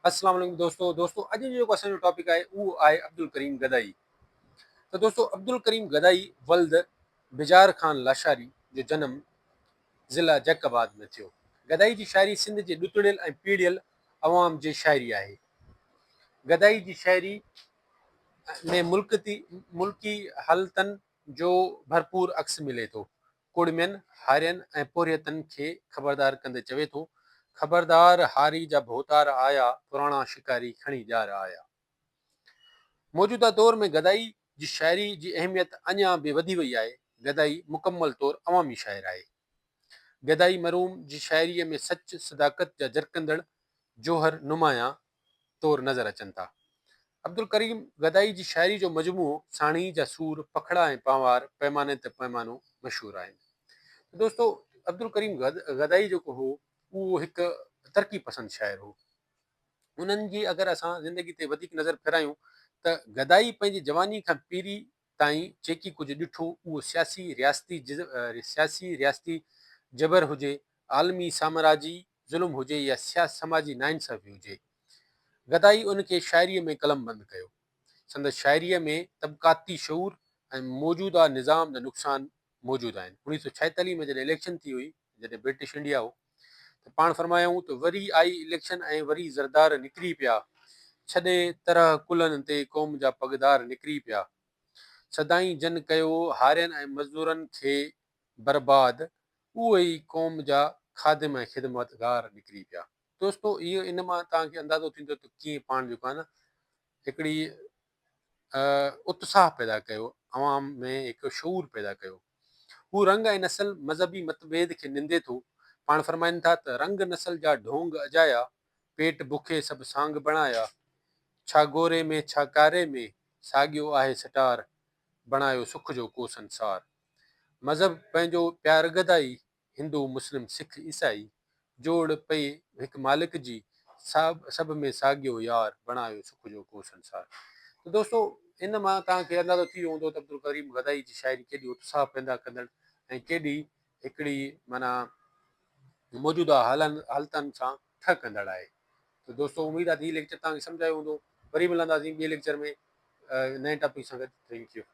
السلام عليڪم دوستو دوستو اڄ جو جيڪو اسان جو ٽاپڪ آهي اهو آهي عبدالڪريم گدائي ته دوستو عبدالڪريم گدائي ولد بجار خان لاشاري جو جنم ضلع جڪ آباد ۾ ٿيو. گدائي جي شاعري سنڌ جي ڏتڙيل ۽ پيڙيل عوام جي شاعري آهي. گدائي جي شاعري ۾ ملڪي حالتن جو ڀرپور عڪس ملي ٿو. ڪڙمين، هارين ۽ پورهيتن کي خبردار ڪندي چوي ٿو، خبردار هاري جا ڀوتار آيا، پراڻا شڪاري کڻي ڄار آيا. موجوده دور ۾ گدائي جي شاعري جي اهميت اڃا به وڌي وئي آهي. گدائي مڪمل طور عوامي شاعر آهي. گدائي مرحوم جي شاعريء ۾ سچ، صداقت جا جرڪندڙ جوهر نمايان طور نظر اچن ٿا. عبدالڪريم گدائي جي شاعري جو مجموعو ساڻيهه جا سور، پکڙا ۽ پنهوار، پيماني تي پيمانو مشهور آهن. ته دوستو عبدالڪريم گدائي جيڪو هو اهو هڪ ترقي پسند شاعر هو. انهن جي اگر اسان زندگي تي وڌيڪ نظر ڦيرايون ته گدائي پنهنجي جواني کان پيري تائين جيڪي ڪجهه ڏٺو اهو سياسي رياستي سياسي رياستي جبر هجي، عالمي سامراجي ظلم هجي يا سماجي ناانصافي هجي. گدائي ان کي شاعريء ۾ قلمبند ڪيو. سندس شاعريء ۾ طبقاتي شعور ۽ موجوده نظام جا نقصان موجود آهن. 1946 ۾ جڏهن اليڪشن ٿي هئي، جڏهن برٽش انڊيا هو ته پاڻ فرمايائون ته وري آئي اليڪشن ۽ وري زردار نڪري پيا، ڇڏي طرح ڪلهن تي قوم جا پڳدار نڪري پيا. سدائين جن ڪيو هارين ۽ مزدورن کي برباد، اهي ئي قوم جا خادم ۽ خدمتگار نڪري پيا. دوستو اهو ان مان توهان کي اندازو ٿيندو ته ڪيئن پاڻ جيڪو آهي نه هڪڙي اتساهه پيدا ڪيو، عوام ۾ هڪ شعور پيدا ڪيو. هو رنگ ۽ نسل، مذهبي متڀيد کي نندي ٿو. پاڻ فرمائن ٿا ته، رنگ نسل جا ڍونگ اجايا، پيٽ بکي سڀ سانگ بڻايا، ڇا گوري ۾ ڇا ڪاري ۾، ساڳيو آهي سٽار، بڻايو سک جو ڪو سنسار. مذهب پنهنجو پيار گدائي، هندو مسلم سک عيسائي، جوڙ پئي هڪ مالڪ جي، سڀ ۾ ساڳيو يار، بڻايو سک جو ڪو سنسار. ته دوستو ان مان توهان کي اندازو ٿي ويو هوندو ته عبدالڪريم گدائي جي شاعري ڪيڏي اتساهه پيدا ڪندڙ ۽ ڪيڏي هڪڙي معنيٰ موجوده حالتن سان ٺهڪندڙ آهي. ته دوستو اميد آهي ته هي ليڪچر توهان کي سمجهه آيو هوندو. وري ملنداسين ٻئي ليڪچر ۾ نئين ٽاپڪ سان گڏ. Thank you.